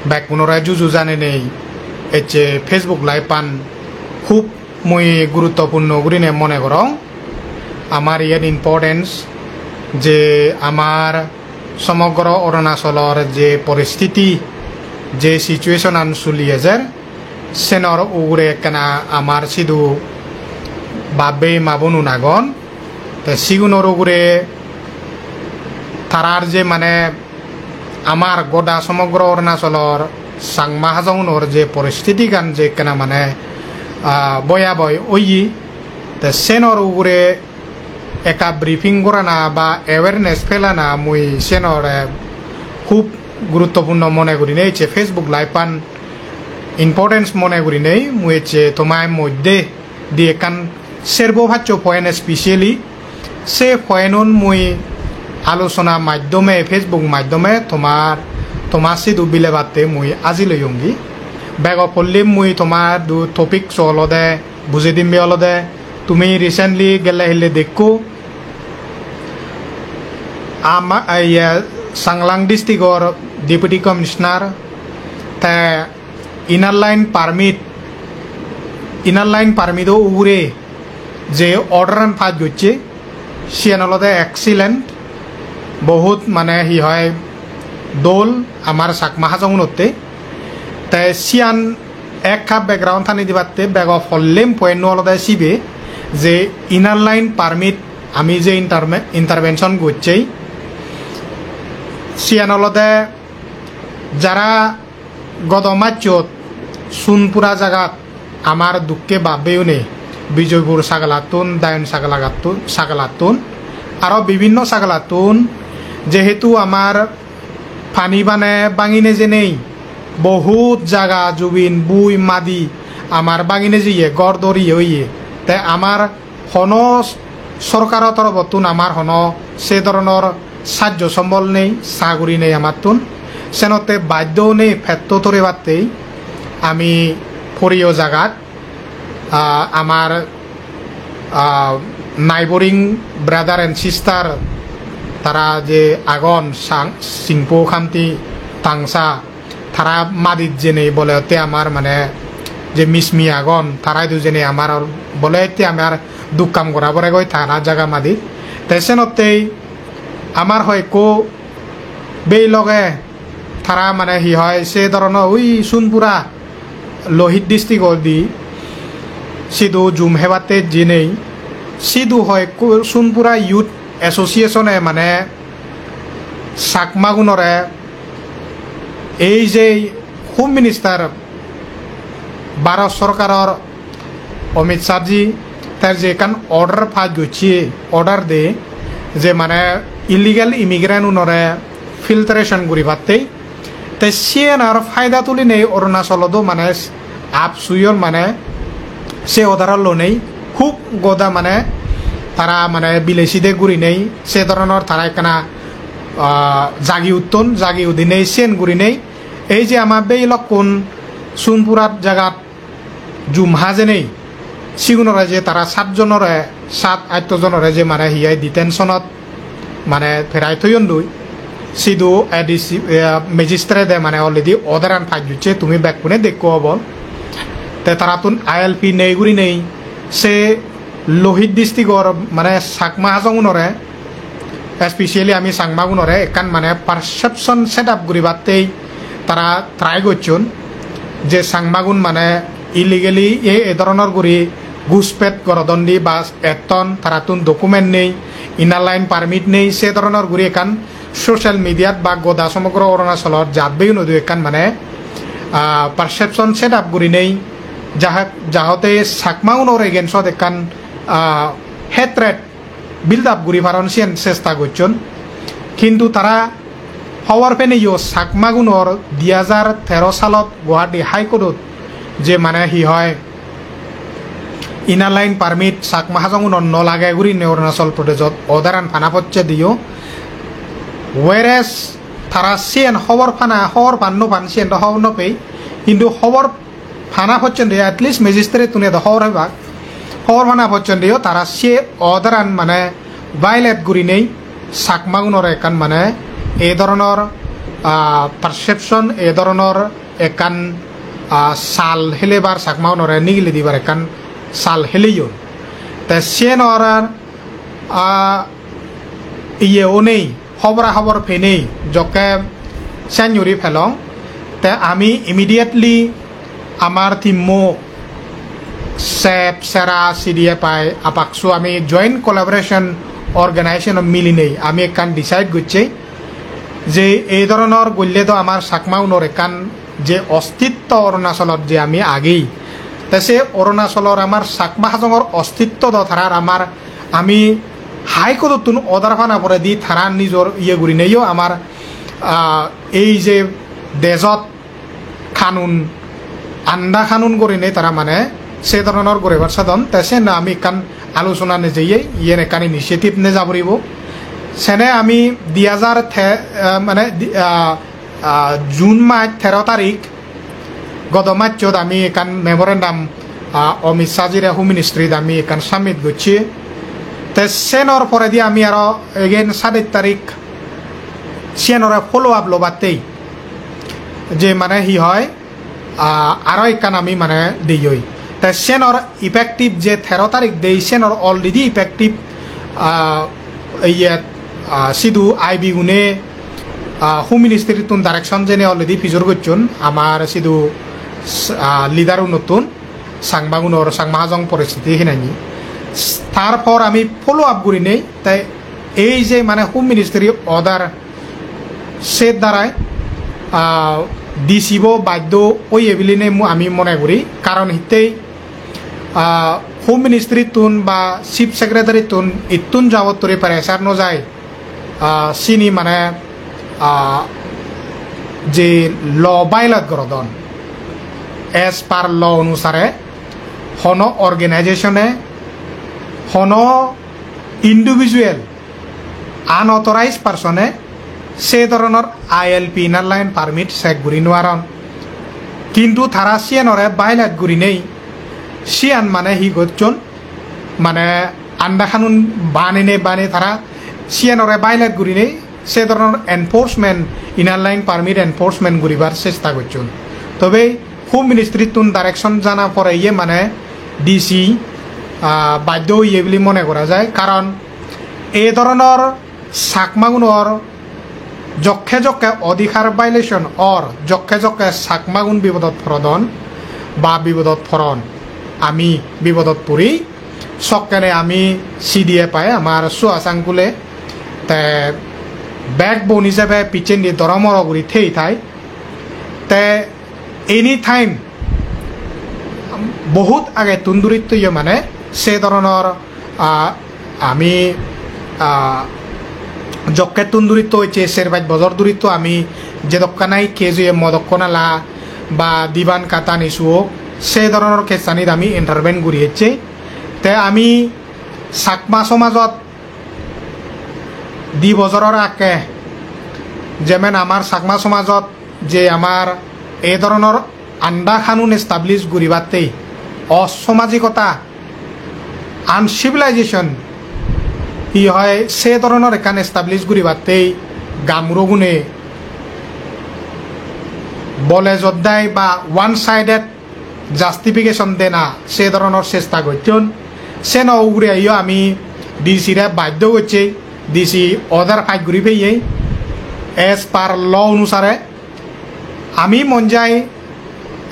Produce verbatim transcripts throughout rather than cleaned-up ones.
Bekkunore juju janenei ecche Facebook live-an hub mui guruttopurno gurine mone gorong. Amar iyen importance je amar somogro Arunachalor je poristiti, je situation-an suli ejer, senor ugure ekkena amar sidu bab-bei ma-bonun agon. Te sigunor ugure tarar je mane amar goda somogro Arunachalor Changma Hajongunor je poristitigan je ekkena mane, ah, boyaboi oye, te senor ugure ekka briefing gorana ba awareness pelana mui senore hub guruttopurno mone gurinei ecche Facebook live-an importance mone gurinei mui ecche tomai moddhe di ekkan serbo paccho point, specially se point-un mui alochona maddhome, Facebook maddhome tomar, tomar sidu bilebatte mui ajil oyongi. Bego pollem mui tomar du topic-so olode bujei dim be olode, tumi recently gelle hille dekko, ama, iye, Changlang district-or Deputy Commissioner te Inner Line Permit, Inner Line Permit-o ugure je order-an pass gocche, siyan olode excellent, bohut mane hi hoi dol amar Chakma Hajongunotte. Te siyan ekka background-ani dibatte bego pollem point-o olode sibe je Inner Line Permit ami je interme-, intervention gocchei, siyan olode jara godo majsot Sunpura jagat amar dukke bab-beiune Bijoypur sagalattun, Dayon sagalattun, sagalattun, aro bibinno sagalattun, jehetu amar pani bane bangine jenei bohut jaga jubin, bui, madi amar bangine jeye, ghor dor iye oye. Te amar hono s-, sorkaro torobottun amar hono se dhoronor sajjo sombol nei, saguri nei amattun. Senotte baddho onei petto torebattei ami poriyo jagat, ah, amar, ah, neighboring brother and sister tara je agon, Sang-, Singpho, Khamti, Tangsa, tara madit jenei bole otte amar mane je mismi agon, tara idu jenei amar bole otte amar duk kam gora poregoi tara jaga madit. Te senottei amar hoyekko bei loge tara mane hi hoi se dhoronor ui Sunpura Lohit district-odi sidu jum hebatte jenei, sidu hoyekko Sunpura Youth Association-e mane Chakmagunore ei je Home Minister Bharat Sorkaror Amit Shah ji ter je ekkan order pass gocche, order de je mane illegal immigrant unore filtration guribatte, te siyenor faida tulinei Arunachalot-o mane apsuyon mane se order-an lonei hub goda mane tara mane bileside gurinei se dhoronor tara ekkana, ah, jagi utton, jagi udinei siyen gurinei ei je ama beilokkun Sunpurat jagat jum hajenei, sigunore je tara satjonore, sat atto jonore je mane hi hoi detention-ot mane perai toyon dui, sidu A D C, eh, magistrate-e mane already order-an pass gocche, tumi bekkune dekko obo. Te tarattun I L P nei gurinei se Lohit district-or mane Chakma Hajongunore, especially ami Changmagunore ekkan mane perception set up guribattei tara try gocchon je Changmagun mane illegally ei, ei dhoronor guri guspet gorodon di ba etton, tarattun document nei, inner line permit nei, se dhoronor guri ekkan social media-t ba goda somogro Arunachalor jat beyunoidu ekkan mane, ah, perception set up gurinei jaha-, jahote Chakmagunor against-ot ekkan, ah, hatred build up guri paron siyen chesta gocchon. Hintu tara hobor peneyo Chakmagunor di hajar tero salot Guwahati High Court-ot je mane hi hoi inner line permit Chakma Hajongunor no lage gurinei Arunachal Pradeshot order-an pana pocche diyo. Whereas tara siyen hobor pana, hobor pan no pan siyen do hobor no pei. Hintu hobor pana pocchonde, at least magistrate-tune do hobor pebak. Hobor pana pocchondeyo tara se order-an mane violate gurinei Chakmagunore ekkan mane ei dhoronor ah, perception, ei dhoronor ekkan, ah, sal helebar, Chakmaunore nigili dibar ekkan sal heleyon. Te siyenor, ah, iye onei, hobora hobor penei, jokke senjuri pelong. Te ami immediately amar team-o, sep, sera, C D F I, APCSU, ami joint collaboration organization milinei ami ekkan decide gocchei je ei dhoronor golle do amar Chakmaunor ekkan je ostitto Arunachalot je ami agei, te se Arunachalor amar Chakma Hajongor ostitto do tarar amar, ami High Court-ottun order pana poredi tara nijor iye gurineyo amar, ah, ei je dejot kanun, anda kanun gurinei tara mane se dhoronor guribar sadon, te sen ami ekkan alochona nejeye, iyen ekkan initiative neja puribo. Sene ami di hajar te-, eh, mane di-, ah, ah, June mas tero tarik, godo massot ami ekkan memorandum, ah, Amit Shah jire Home Ministry-t ami ekkan submit gocchi. Te senor poredi ami aro again sadej tarik siyanore follow up lobattei. Je mane hi hoi, ah, aro ekkan ami mane deyoi. Te senor effective je tero tarik dei, senor already effective, ah, iye, ah, sidu I B gune, ah, Home Ministry-tun direction jene already pijor gocchon, amar sidu, ah, leader-unottun, Changmagunor, Changma Hajong poristiti hinanni. Tar por ami follow up gurinei, te ei je mane Home Ministry order, se darai, ah, D C bo baddo oye bilinei mu-, ami mone guri. Karon hittei, ah, Home Ministry-tun ba Chief Secretary-tun ittun jabot turi pressure no jai, ah, sini mane, ah, je law violate gorodon. As per law onusare hono organization-e, hono individual, unauthorized person-e se dhoronor I L P, Inner Line Permit, check guri nw paron. Kintu tara siyanore violate gurinei, siyan mane hi gocchon, mane anda kanun banenei banei tara siyanore violate gurinei se dhoronor enforcement, Inner Line Permit enforcement guribar chesta gocchon. Tobe Home Ministry-tun direction jana pore iye mane D C, ah, baddo oye bili mone gora jai, karon ei dhoronor Chakmagunor jokke jokke odhikar violation or, jokke jokke Chakmagun bipodot porodon ba bipodot poron, ami bipodot puri, sokkene ami C D F I, amar Suha Changkhule, te backbone hisebe picchendi doromoro guri thei thai. Te anytime, bohut agettun duritto iye mane se dhoronor, ah, ami, ah, jokkettun duritto, hocche ser pach bojor duritto ami jedokkani case oye Modokkonala ba Diban Katan issue-o, se dhoronor case-anit ami intervene guri ecche. Te ami Chakma somajot di bojoror akke, jemen amar Chakma somajot je amar ei dhoronor anda kanun establish guribattei, osomajikota, uncivilization, hi hoi, se dhoronor ekkan establish guribattei gamurogune bole joddai ba one sided justification dena se dhoronor chesta gocchon. Seno ugure yo ami D C re baddo gocche, D C order pass guri peye, as per law onusare. Ami mon jai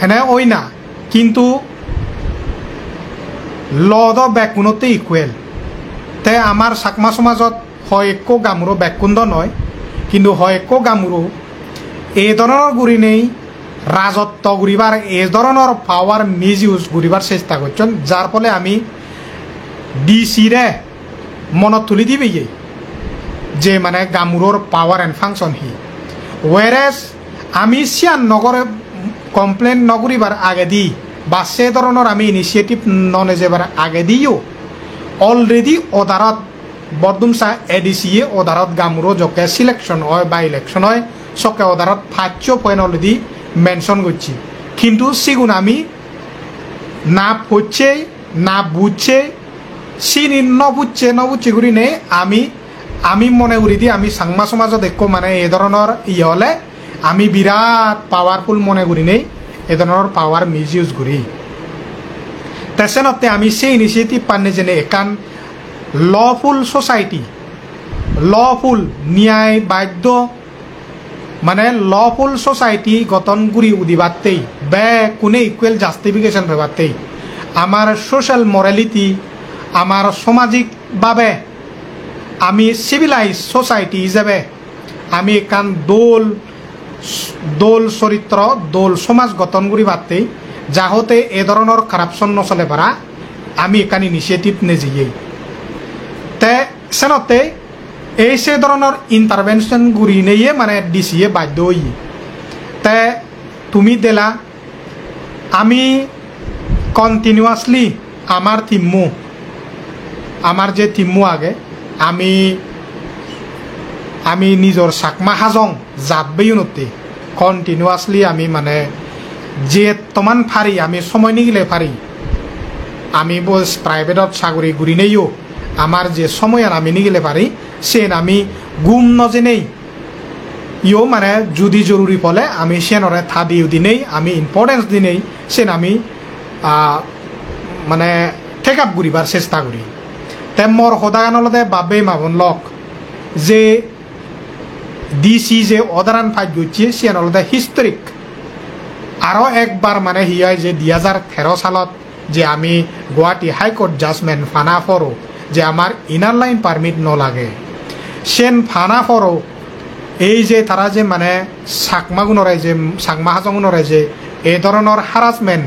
hene oi na, kintu law do bekkunotte equal. Te amar Chakma somajot hoyekko gamuro, bekkun do noi, kintu hoyekko gamuro ei dhoronor gurinei rajotto guribar, ei dhoronor power misuse guribar chesta gocchon, jar phole ami D C re monot tuli dibeye je mane gamuror power and function hi. Whereas ami siyan nogore, complain no guribar agedi ba se dhoronor ami initiative no nejebar agediyo already orderot, Bordumsa A D C ye orderot gamuro jokke selection oi ba election oi, sokke orderot paccho point already mention gocche. Kintu sigun ami na pocche, na bucche, sini no bucche, no bucche gurinei ami, ami mone guri di ami Changma somajot ekko mane ei dhoronor iye ole Ami birat powerful mone gurinei e dhoronor power misuse guri. Te senotte ami sei initiative pan nejene ekkan lawful society, lawful, niyai baiddo, mane lawful society goton guri udibattei, bekkune equal justification pebattei, amar social morality, amar samajik bhabe ami civilized society ijebe ami ekkan dol, dol soritro, dol somaj goton guribattei, jahote e dhoronor corruption no sole para, ami ekkan initiative nejeyei. Te senotte ei se dhoronor intervention gurineye mane D C e baiddo oye. Te tumi dela, ami continuously amar team-o, amar je team-o age, ami, ami nijor Chakma Hajong jat beyunotte continuously ami mane jettoman pari, ami somoy nigile pari, ami bo private-ot saguri gurineyo amar je somoyan ami nigile pari, siyen ami gum no jenei yo, mane judi joruri pole ami siyanore ta diu dinei, ami importance dinei, siyen ami, ah, mane take up guribar chesta guri. Te mor hodagan olode, bab-bei ma-bon lok, je D C je order-an pass gocche, siyan olode historic. Aro ekbar mane hi oi, je dui hajar tero salot je ami Guwahati High Court judgment pana poro je amar inner line permit no lage, sen pana poro ei je tara je mane Chakmagunore, je Chakma Hajonggunore je ei dhoronor harassment,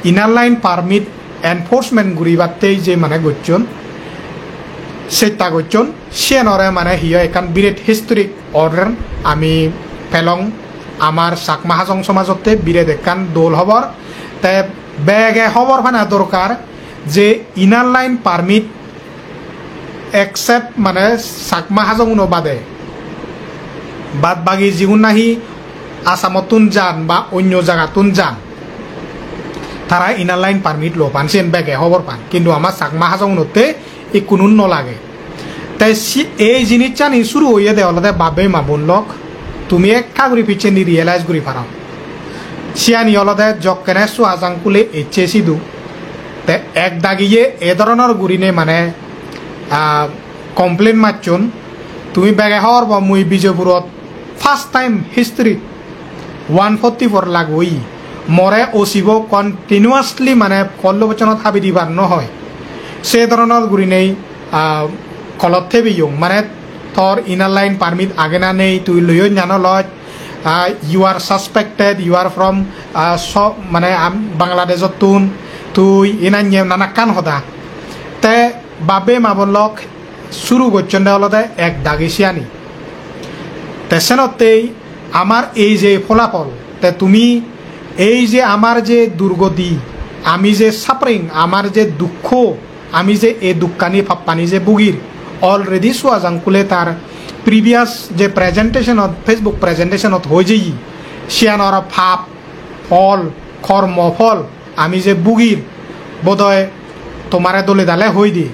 inner line permit enforcement guribattei je mane gocchon, chesta gocchon, siyanore mane hi oi, ekkan biret historic order ami pelong. Amar Chakma Hajong somajotte biret ekkan dol hobor. Te bege hobor pana dorkar je inner line permit except mane Chakma Hajongguno bade, bad bagi jigun nahi Assamottun jan ba onyo jagattun jan, tara inner line permit lo pan, siyen bege hobor pan, kintu amar Chakma Hajonggunotte ikkunun no lage. Te si-, ei jinissani suru oyede olode, bab-bei ma-bon lok, tumi ekka guri picchendi realize guri paro. Siyani olode jokkene Chuajangkule ecche sidu, te ek dagiye e dhoronor gurine mane, ah, complain macchon. Tumi bege hobor po, mui Bijoypurot first time history one forty-four lagu oye. More O C bo continuously mane kollo bochonot habi dibar no hoi. Se dhoronor gurinei, ah, kolot thebiyong. Mane tor inner line permit age na nei, tui loyos na no loyos, ah, you are suspected, you are from, ah, so, mane am-, Bangladesh-ottun, tui inanye nanakkan hoda. Te bab-bei ma-bon lok, suru gocchonde olode ek dagi siyani. Te senottei amar ei je pholapol, te tumi ei je amar je durgodi, ami je suffering, amar je dukko, ami je ei dukkani pappani je bugir, already Chuajangkule tar previous je presentation-ot, Facebook presentation-ot hoi jeye, siyanor pap, phol, kormo phol, ami je bugir, bodoi tomare dole dale hoi di,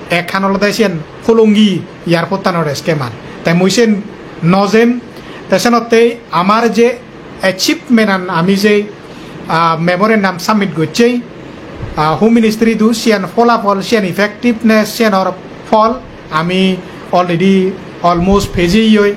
ekkan olode siyen Hollongi airport-anor scam-an. Te mui siyen no jem, te senottei amar je achievement-an ami je, ah, memorandum submit gocchei, ah, Home Ministry-du, siyen pholapol, siyen effectiveness, siyenor phol, ami already almost pejeyoi,